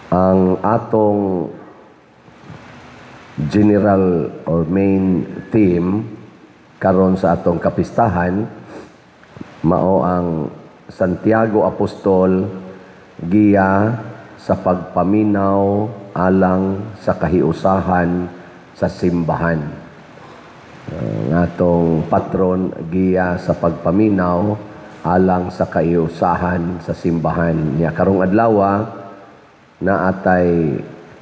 Ang atong general or main theme karon sa atong kapistahan mao ang Santiago Apostol, giya sa pagpaminaw alang sa kahiusahan sa simbahan. Ang atong patron, giya sa pagpaminaw alang sa kahiusahan sa simbahan. Nya karong adlaw naatay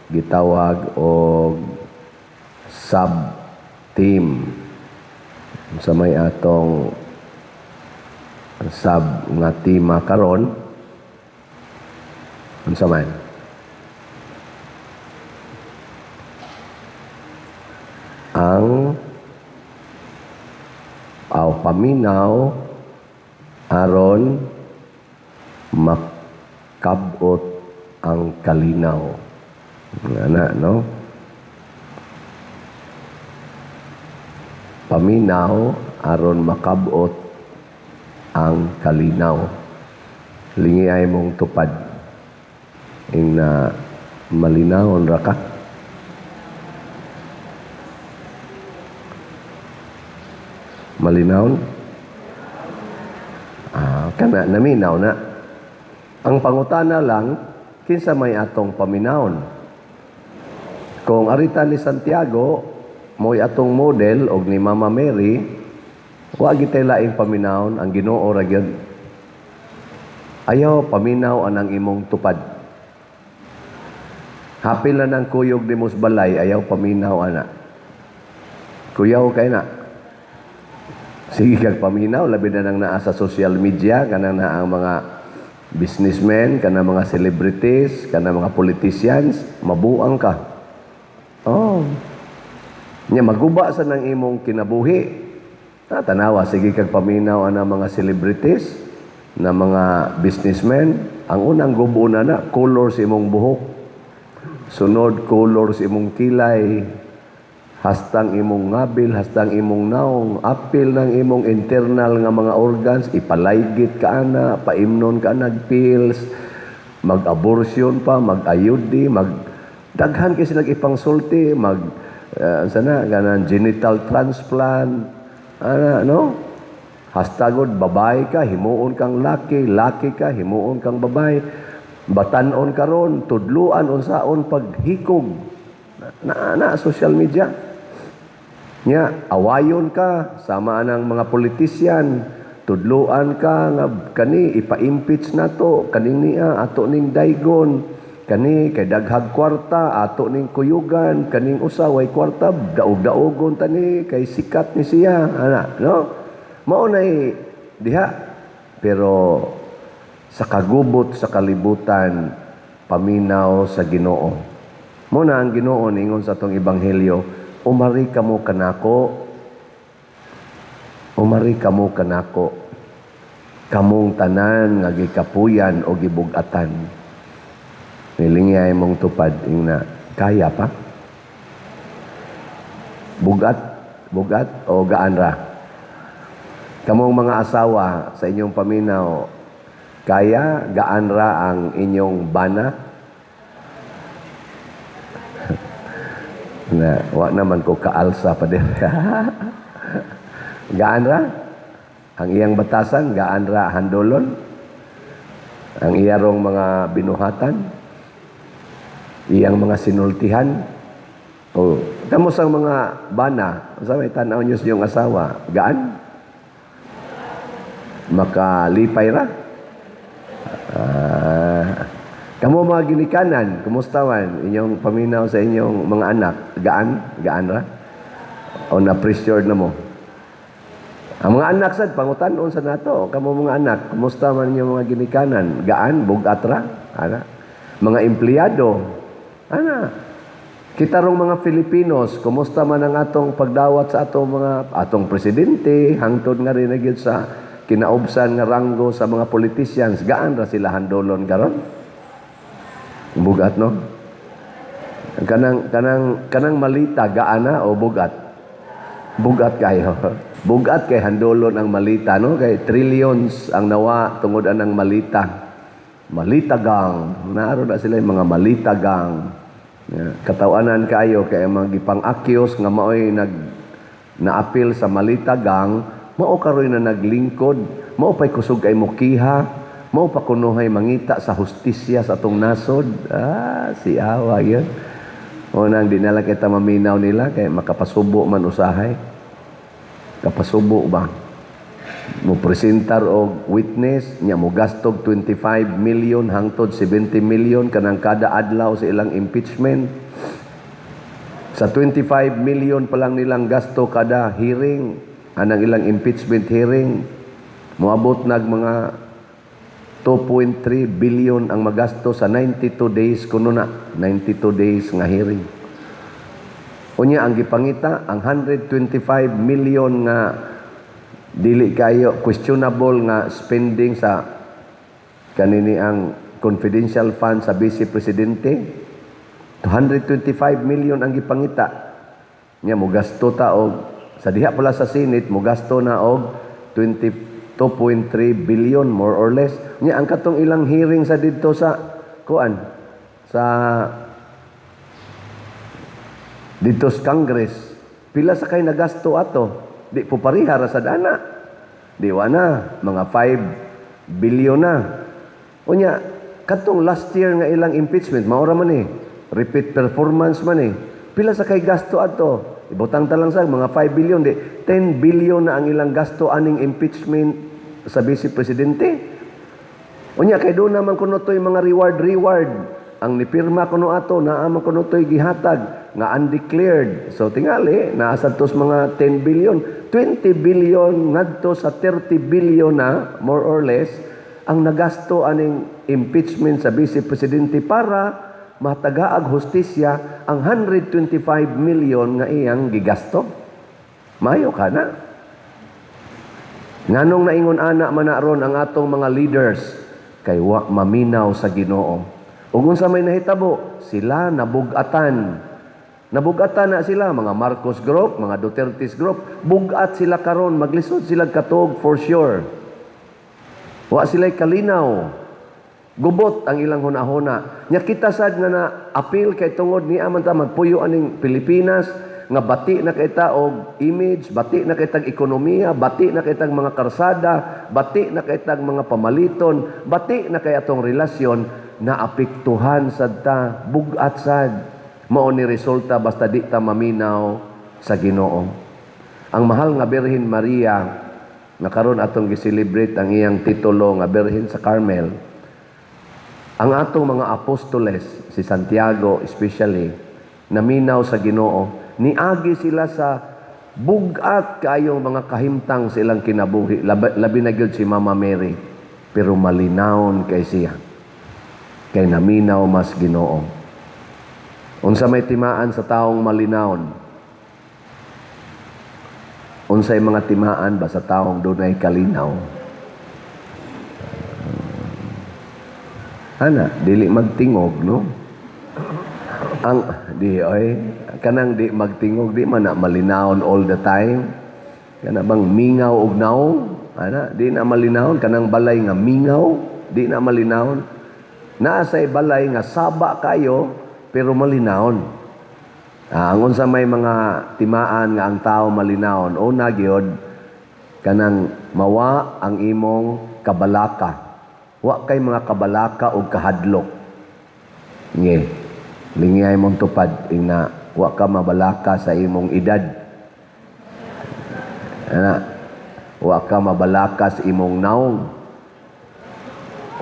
gitawag og sub theme. Sa may atong sub nga tema karon, unsa man? Ang aw paminaw aron makabot ang kalinaw. Ana, no? Paminaw aron makabot ang kalinaw. Lingi ay mong tupad. Ing na malinawon ra ka. Malinawon? Kana naminaw na. Ang pangutana lang, kinsa may atong paminawon? Kung arita ni Santiago, mo'y atong model og ni Mama Mary, wa gitay laing paminawon, ang Ginoo ra gyud. Ayaw paminaw anang imong tupad. Hapil na ng kuyog ni mos balay, ayaw paminaw ana. Kuyaw kay na. Sige kag paminaw, labi na nang naa sa social media, kanang naa ang mga businessmen, kanang mga celebrities, kanang mga politicians, mabuang ka. Oh. Nya maguba sa nang imong kinabuhi. Tanawa, sige kag paminaw ana mga celebrities, na mga businessmen, ang unang gubo na na, color sa imong buhok. Sunod, color sa imong kilay. Hastang imong ngabil, hastang imong naong, apil ng imong internal nga mga organs, ipalaygit ka ana, paimnon ka ana pills, mag-abortion pa, mag-ayudi, mag daghan kay silang ipangsulti, mag sana ganan genital transplant, ana, no? Hastagod babae ka, himuon kang laki, laki ka, himuon kang babae, batan-on karon, tudluan unsaon paghikog na, na social media. Nya awayon ka sama anang mga politician, tudluan ka nga kani ipa-impeach nato, kaning niya ato ning daygon, kani kay daghag kwarta ato ning kuyugan, kaning usa way kwarta daog-daogon tani kay sikat ni siya, ana, no? Mao nay diha. Pero sa kagubot sa kalibutan, paminaw sa Ginoo. Mo na ang Ginoo ningon sa atong ebanghelyo, umari kamo kanako, umari kamo kanako, kamong tanan nga gikapuyan o gibug-atan. Nilingay mong tupad, ingna, kaya pa? Bugat, bugat o gaan ra? Kamong mga asawa sa inyong paminaw, kaya gaan ra ang inyong bana? Na, wa naman ko kaalsa pa din. Gaan ra? Ang iyang batasan, gaan ra handolon? Ang iyarong mga binuhatan? Iyang mga sinultihan? O, kamo sa mga bana, sa may tanaw niyo sa iyong asawa, gaan? Makalipay ra? Kamo mga ginikanan, kumusta man inyong paminaw sa inyong mga anak? Gaan? Gaan ra? O na-pressured na mo? Ang mga anak sad, pangutan-on sa nato. Kamo mga anak, kumusta man inyong mga ginikanan? Gaan? Bugat ra? Ana? Mga empleyado? Ana? Kita rong mga Filipinos, kumusta man ang atong pagdawat sa atong mga atong presidente, hangtod nga rin na gyud sa kinaubsan nga ranggo sa mga politicians, gaan ra sila handolon karon? Bugat, no? Kanang malita, gaan na o bugat? Bugat kayo. Bugat kay handolon ang malita, no? Kay trillions ang nawa tungod anang malita. Malita Gang. Naaro na sila yung mga Malita Gang. Yeah. Katawanan kayo kay ang mga gipang-accuse nga maoy nag naapil sa Malita Gang, mao karoy na naglingkod, mao pay kusog kay mukiha, mao pa kunuhay mangita sa hustisya sa atong nasod. Ah, si awa yun. O nang di na lang kita maminaw nila kay makapasubo man usahay. Kapasubo ba? Mo presentar og witness nya, mo gastog 25 million hangtod 70 million kanang kada adlaw sa ilang impeachment. Sa 25 million pa lang nilang gasto kada hearing anang ilang impeachment hearing, moabot nag mga 2.3 billion ang magasto sa 92 days kuno na, 92 days nga hearing. Unya ang gipangita ang 125 million nga dili kayo questionable nga spending sa kanini ang confidential fund sa vice presidente. 225 million ang gipangita nya. Mo gasto ta og sa diha pala sa Senate, mo gasto na og 22.3 billion more or less. Nya ang katong ilang hearing sa didto sa kuan sa didto sa Congress, pila sa kay nagasto ato? Di po pareha ra sa dana. Di wa na mga 5 billion na. Unya katong last year nga ilang impeachment, mao ra man eh, repeat performance man eh. Pila sa kay gasto ato? Ibutang ta lang sa mga 5 billion, di 10 billion na ang ilang gasto aning impeachment sa vice presidente. Unya kay doon naman kuno to'y mga reward reward ang nipirma kuno ato, naa man kuno to'y gihatag nga undeclared. So tingali naa sad to's mga 10 billion, 20 billion ngadto sa 30 billion na more or less ang nagasto aning impeachment sa vice presidente para matagaag hustisya ang 125 million nga iyang gigasto. Mayo ka na. Nganong naingon ana man na ron ang atong mga leaders? Kay wa maminaw sa Ginoo. Ug unsa may nahitabo? Sila nabugatan. Nabugatan na sila, mga Marcos Group, mga Duterte's Group. Bugat sila karon, maglisod sila katog for sure. Wa sila'y kalinaw. Gubot ang ilang hunahuna. Nya kita sad nga na appeal kay tungod niya man ta magpuyo aning Pilipinas nga bati na kay ta og image, bati na kay tag ekonomiya, bati na kay tag mga karsada, bati na kay tag mga pamaliton, bati na kay atong relasyon na apektuhan sad ta, bugat sad. Mao ni resulta basta di ta maminaw sa Ginoo. Ang mahal nga Birhen Maria nga karon atong gi-celebrate ang iyang titulo nga Birhen sa Carmel, ang atong mga apostoles, si Santiago especially, naminaw sa Ginoo, niagi sila sa bugat kayong mga kahimtang sa ilang kinabuhi, labi na gyud si Mama Mary, pero malinawon kay siya. Kay naminaw mas Ginoo. Unsa may timaan sa taong malinawon? Unsay mga timaan ba sa taong dunay kalinaw? Ana, dili magtingog, no? Ang di oy, kanang di magtingog, di man na malinawon all the time. Kana bang mingaw og naong? Ana, di na malinawon kanang balay nga mingaw, di na malinawon. Naa say balay nga saba kayo pero malinawon. Ah, ang unsa may mga timaan nga ang tao malinawon, una gyud kanang mawa ang imong kabalaka. Wa kay mga kabalaka og kahadlok. Nge, lingiyay mong tupad ingna wa ka mabalaka sa imong edad. Ana, wa ka mabalaka sa imong naong.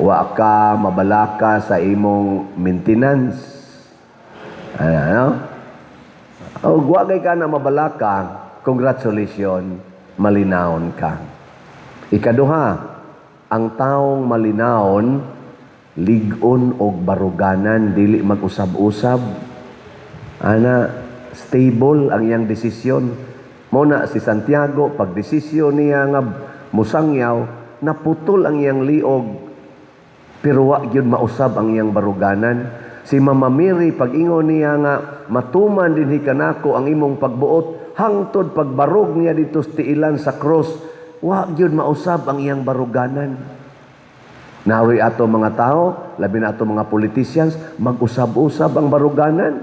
Wa ka mabalaka sa imong maintenance. Ana, no? O wa kay ka na mabalaka, congratulations, malinawon ka. Ikaduha, ang taong malinawon, lig-on og baruganan, dili mag-usab-usab. Ana, stable ang iyang desisyon. Mo na si Santiago, pag desisyon niya nga musangyaw, naputol ang iyang liog, pero wa gyud mausab ang iyang baruganan. Si Mama Mary, pag ingon niya nga matuman dinhi kanako ang imong pagbuot, hangtod pagbarog niya dito sa tiilan sa cross, wa gyud mausab ang iyang baruganan. Naroy ato mga tao, labi na ato mga politicians, mag-usab-usab ang baruganan.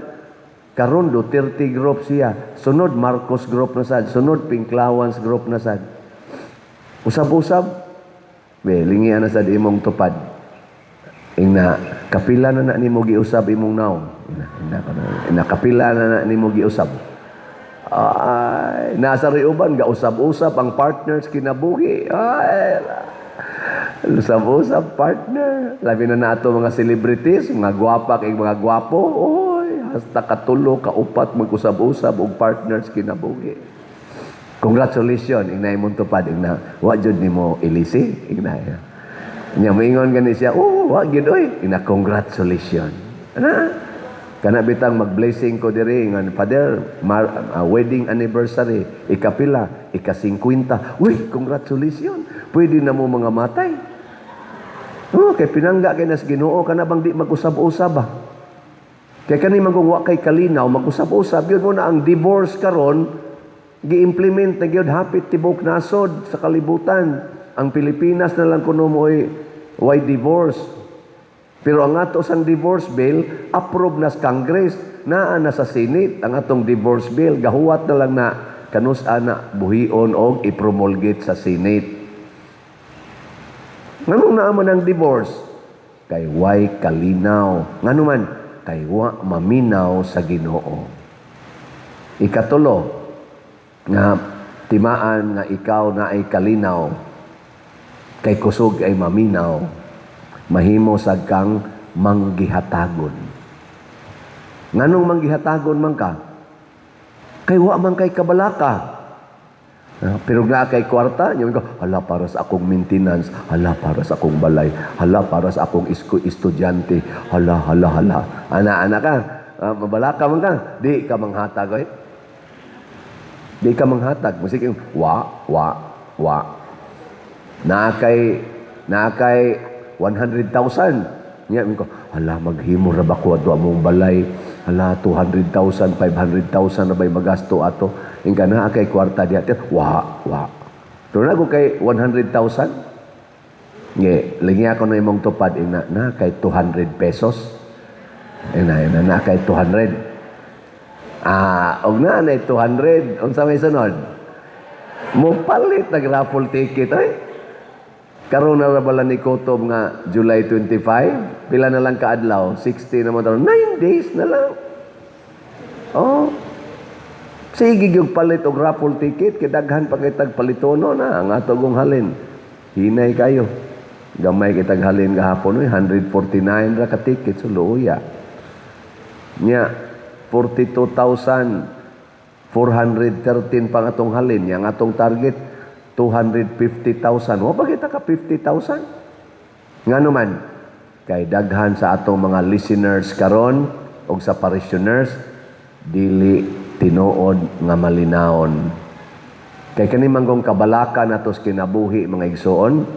Karon Duterte group siya, sunod Marcos group na sad, sunod Pinklawans group na sad. Usab-usab. Be, lingian na sad imong tupad. Ingna, kapila na na nimo giusab imong naong? Ina, ina, ina, kapila na na nimo giusab? Ay, nasa uban gausab-usab ang partners kinabuhi. Ay, usab-usab partner. Labi na nato mga celebrities, mga gwapa kay mga gwapo. Oy, hasta katulo, kaupat mag-usab-usab og partners kinabuhi. Congratulations, ingna imong tupad, ingna, wa jud nimo ilisi, ingna. Nya moingon gani siya, "Oh, wa gyud oy." Ingna, congratulations. Ana, kana bitang mag-blessing ko diri ngan Father, wedding anniversary, ikapila, ika-50. Uy, congratulations. Pwede na mo mga matay. Oh, kay pinangga kay nas Ginoo kana bang di mag-usab-usab ba? Kay kani man kung wa kay kalinaw, mag-usab-usab yun mo na ang divorce karon gi-implement na gyud hapit tibok nasod sa kalibutan. Ang Pilipinas na lang kuno mo'y why divorce. Pero ang ato sang divorce bill, approve na sa Congress, naa na sa Senate ang atong divorce bill, gahuwat na lang na kanus ana buhion og i-promulgate sa Senate. Nganong naa man ang divorce? Kay way kalinaw. Ngano man? Kay wa maminaw sa Ginoo. Ikatulo, nga timaan nga ikaw na ay kalinaw, kay kusog ay maminaw, mahimo sad kang manggihatagon. Nganong manggihatagon man ka? Kay wa man kay kabalaka. Ah, pero nga kay kwarta, nya ko, hala para sa akong maintenance, hala para sa akong balay, hala para sa akong estudyante, hala, hala, hala. Ana, ana ka, mabalaka man ka, di ka manghatag, oy. Di ka manghatag. Musik yung, wa, wa, wa. Naa kay 100,000. Nya ko, hala, maghimo ra ba ko ato among balay? Hala, 200,000, 500,000 na ba'y magasto ato? Ingka naa kay kwarta diha, wa, wa. Pero na ko kay 100,000, nge, lingi ako na imong tupad, ina, na kay 200 pesos. Ina, ina, na kay 200. Ah, og na na 200, unsa may sunod? Mo palit nag raffle ticket ay. Karon na ra bala ni kutob nga July 25, pila na lang kaadlaw, 60 naman taon, 9 days na lang. Oh. Sige gyud palit og raffle ticket kay daghan pa kay tag palitono na ang ato gong halin. Hinay kayo. Gamay kitag halin gahapon oy, 149 ra ka ticket, so luya. Nya 42,413 pang atong halin, yang atong target 250,000. Wa pa kita ka 50,000. Ngano man kay daghan sa atong mga listeners karon og sa parishioners dili tinuod nga malinawon. Kay kani manggong kabalaka nato sa kinabuhi, mga igsoon,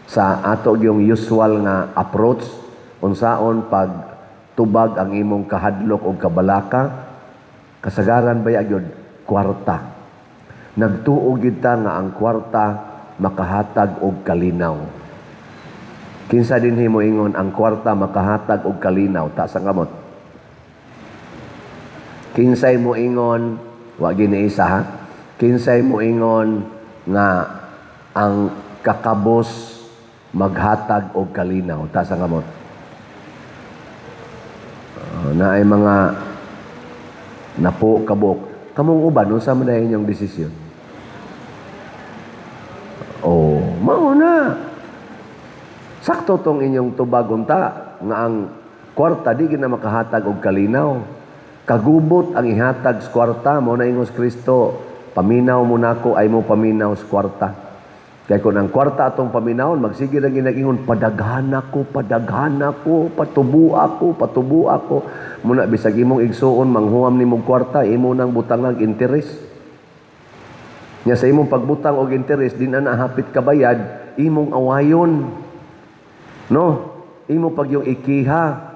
sa ato yung usual nga approach unsaon pag tubag ang imong kahadlok og kabalaka, kasagaran ba gyud kwarta. Nagtuo gyud ta nga ang kwarta makahatag og kalinaw. Kinsa dinhi mo ingon ang kwarta makahatag og kalinaw? Taas ang kamot. Kinsay mo ingon, wa gini isa ha. Kinsay mo ingon nga ang kakabos maghatag og kalinaw? Taas ang kamot. Naay mga napo kabok. Kamong uban, unsa man na inyong desisyon? Oh, mao na. Sakto tong inyong tubag unta nga ang kwarta di gina makahatag og kalinaw. Kagubot ang ihatag sa kwarta mo na ingos Kristo, "Paminaw mo nako ay mo paminaw sa kwarta." Kay kung ang kwarta atong paminawon, magsige lang ginagingon, "Padaghan ako, padaghan ako, patubo ako, patubo ako." Muna bisag imong igsuon manghuam nimo kwarta, imo nang butangang interes. Nya sa imong pagbutang og interes, di na nahapit kabayad, imong awayon. No? Imo pag yung ikiha,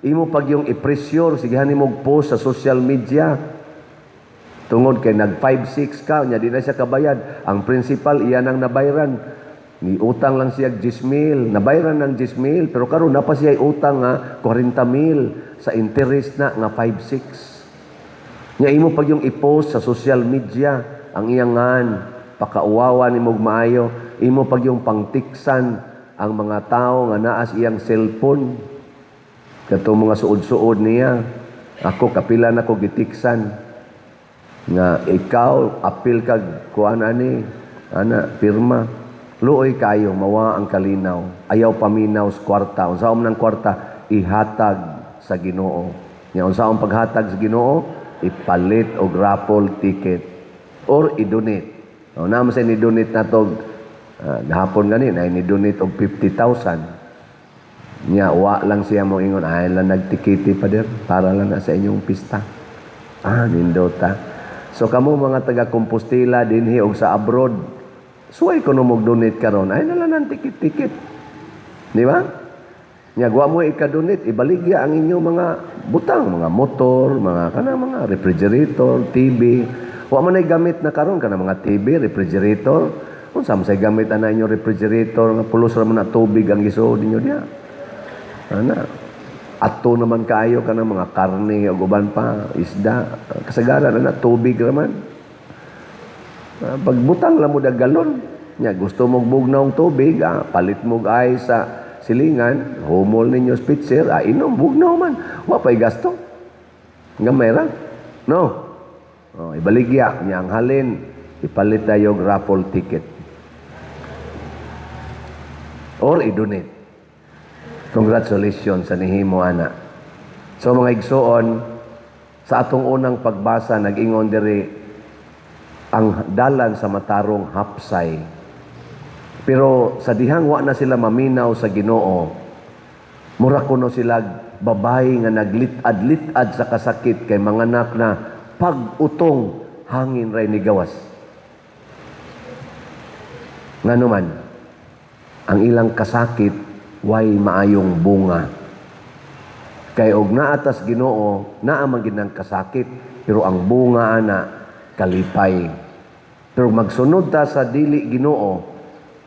imo pag yung i-pressure, sigihan nimo post sa social media. Tungod kay nag 5-6 ka, nya di na siya kabayad. Ang principal, iyan ang nabayran. Ni utang lang siya 10 mil, nabayran ng 10 mil, pero karon naa pa siya utang nga 40 mil sa interest na nga 5-6. Nya imo pag yung i-post sa social media ang iyangan, pakauwawa ni mog maayo, imo pag yung pangtiksan ang mga tao nga naa sa iyang cellphone. Kato mga suod-suod niya. Ako kapila na ko gitiksan nga ikaw apil kag kuan ani ana pirma. Luoy kayo, mawa ang kalinaw. Ayaw paminaw sa kwarta. Unsaon man ang kwarta, ihatag sa Ginoo. Nya unsaon paghatag sa Ginoo? Ipalit og raffle ticket or i-donate. O naman sa ni-donate na to gahapon gani na ni-donate og 50,000. Nya wa lang siya mo ingon ay lang nagtikiti pa der para lang na sa inyong pista. Ah, nindota. So kamo mga taga Compostela dinhi og sa abroad, suway kuno mo donate karon ay nala nang ticket-ticket. Di ba? Nya wa mo ika-donate, ibaligya ang inyong mga butang, mga motor, mga kana mga refrigerator, TV. Wa man ay gamit na karon kana mga TV, refrigerator. Unsa man say gamit ana inyong refrigerator nga pulos ra man na tubig ang gisuod ninyo diha. Ana. Ato naman kaayo kana mga karne ug uban pa, isda, kasagaran ana tubig ra man. Pagbutang lang mo dag galon. Nya gusto mo bugnaw tubig, palit mo ice sa silingan, humol ninyo sa pitcher, inom bugnaw man. Wa pay gasto. Gamay ra. No. Oh, ibaligya nya ang halin, ipalit tayo og raffle ticket. Or i-donate. Congratulations sa nihimo ana. So mga igsuon, sa atong unang pagbasa nag-ingon diri ang dalan sa matarong hapsay. Pero sa dihang wa na sila maminaw sa Ginoo, mura kuno sila babae nga naglit-ad-lit-ad sa kasakit kay manganak na pag-utong hangin ray ni gawas. Ngano man, ang ilang kasakit way maayong bunga. Kay og naa tas Ginoo, naa man gid ang kasakit, pero ang bunga ana kalipay. Pero magsunod ta sa dili Ginoo,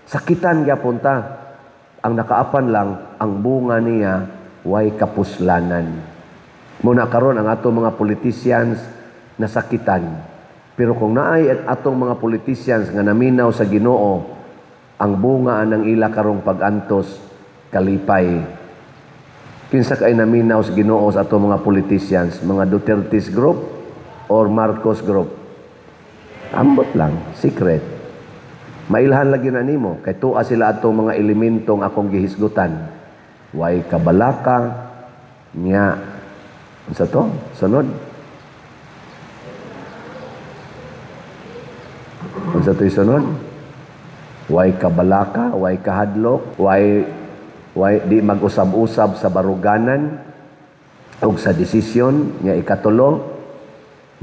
sakitan gyapon ta. Ang nakaapan lang ang bunga niya way kapuslanan. Muna karon ang atong mga politicians nasakitan. Pero kung naay at atong mga politicians nga naminaw sa Ginoo, ang bunga anang ila karong pag-antos kalipay. Kinsa kay naminaw sa Ginoo sa atong mga politicians, mga Duterte's group or Marcos group? Ambot lang, secret. Mailhan lagi na nimo kay tuwa sila atong mga elementong akong gihisgutan. Way kabalaka nya unsa to? Sunod. Unsa to'y sunod? Way kabalaka, way kahadlok, way di mag-usab-usab sa baruganan ug sa desisyon nya ikatulo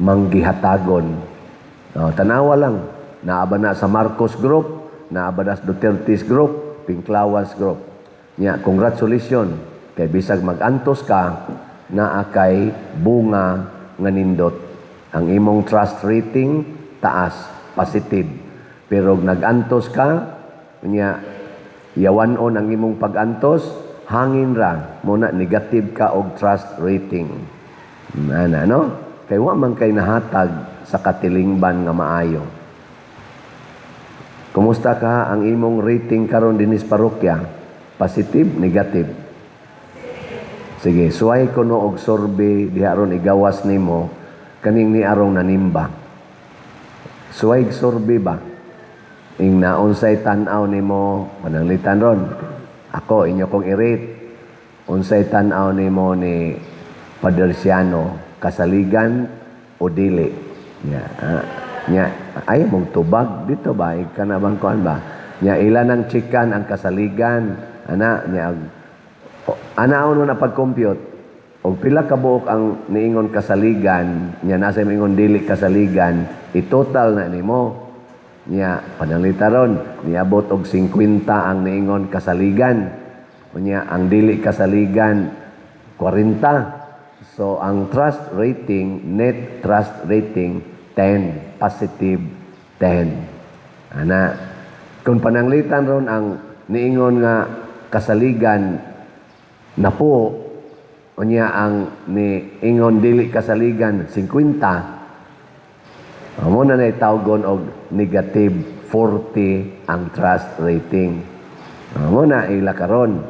manggihatagon. Oh, tanawa lang. Naaba na sa Marcos Group, naaba na sa Duterte's Group, Pinklawas Group. Nya, congratulations. Kay bisag mag-antos ka, naa kay bunga nga nindot. Ang imong trust rating, taas, positive. Pero nag-antos ka, nya, yawan-on ang imong pag-antos, hangin ra, muna negative ka og trust rating. Ana, no? Kay wa man kay nahatag sa katilingban nga maayo. Kumusta ka ang imong rating karon dinis parokya? Positive, negative? Sige, suway ko no og survey diha ron igawas nimo kaning ni arong nanimba. Suway survey ba? Ing naunsay tan-aw nimo pananglitan ron. Ako inyo kong i-rate. Unsay tan-aw nimo ni Padre Siano, kasaligan o dili? Nya, nya ay mong tubag dito ba? Ika na bang kuan ba? Nya ilan ang chikan ang kasaligan? Ana nya anaon mo na pag-compute og pila ka buok ang niingon kasaligan, nya nasa moingon dili kasaligan, i-total na nimo. Nya pananglita ron, niabot og 50 ang niingon kasaligan. Unya ang dili kasaligan 40. So ang trust rating, net trust rating 10, positive 10. Ana, Kung pananglitan ron ang niingon nga kasaligan napo, unya ang niingon dili kasaligan 50, mao na nay tawgon og negative 40 ang trust rating. Mao na ila karon.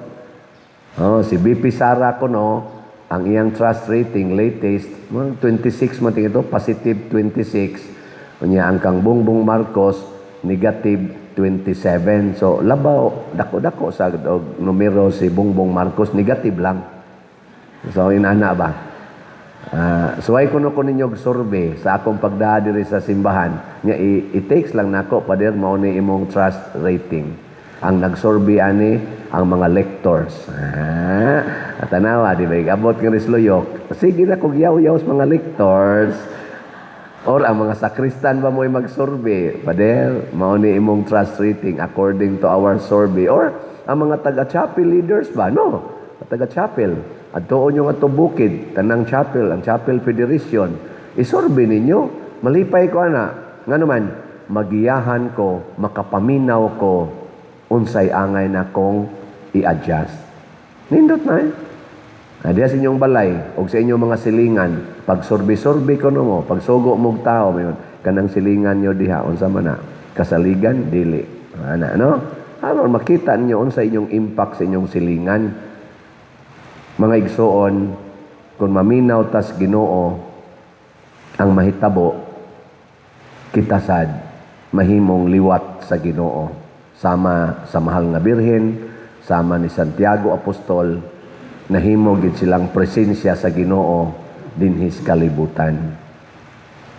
Oh, si VP Sara kuno, ang iyang trust rating latest, mga 26 man tingin ito, positive 26. Unya ang kang Bongbong Marcos, negative 27. So labaw dako-dako sa og numero si Bongbong Marcos, negative lang. So inana ba? Suway kuno ko ninyo og survey sa akong pagdaa diri sa simbahan nya i-text lang nako, "Pader, mao ni imong trust rating." Ang nagsurvey ani ang mga lectors. Tanawa, di ba? Abot nga risluyok. Sige na kog yaw-yaw sa mga lectors. Or ang mga sakristan ba mo'y mag-survey? "Pader, mao ni imong trust rating according to our survey." Or ang mga taga-chapel leaders ba? No? Taga-chapel. Adtoon nyo nga to bukid, tanang chapel, ang Chapel Federation. I-survey ninyo. Malipay ko ana. Nga naman, magiyahan ko, makapaminaw ko, unsay angay na kong i-adjust. Nindot na eh. Diya sa inyong balay o sa inyong mga silingan, pag survey-survey ko no mo, pag sugo mong tao, mayon, kanang silingan nyo diha, unsa man na, kasaligan, dili. Ana, no? Aron makita ninyo unsa inyong impact sa inyong silingan. Mga igsuon, kung maminaw tas Ginoo ang mahitabo, kita sad mahimong liwat sa Ginoo. Sama sa mahal nga Birhen, sama ni Santiago Apostol, nahimo gid silang presensya sa Ginoo dinhi sa kalibutan.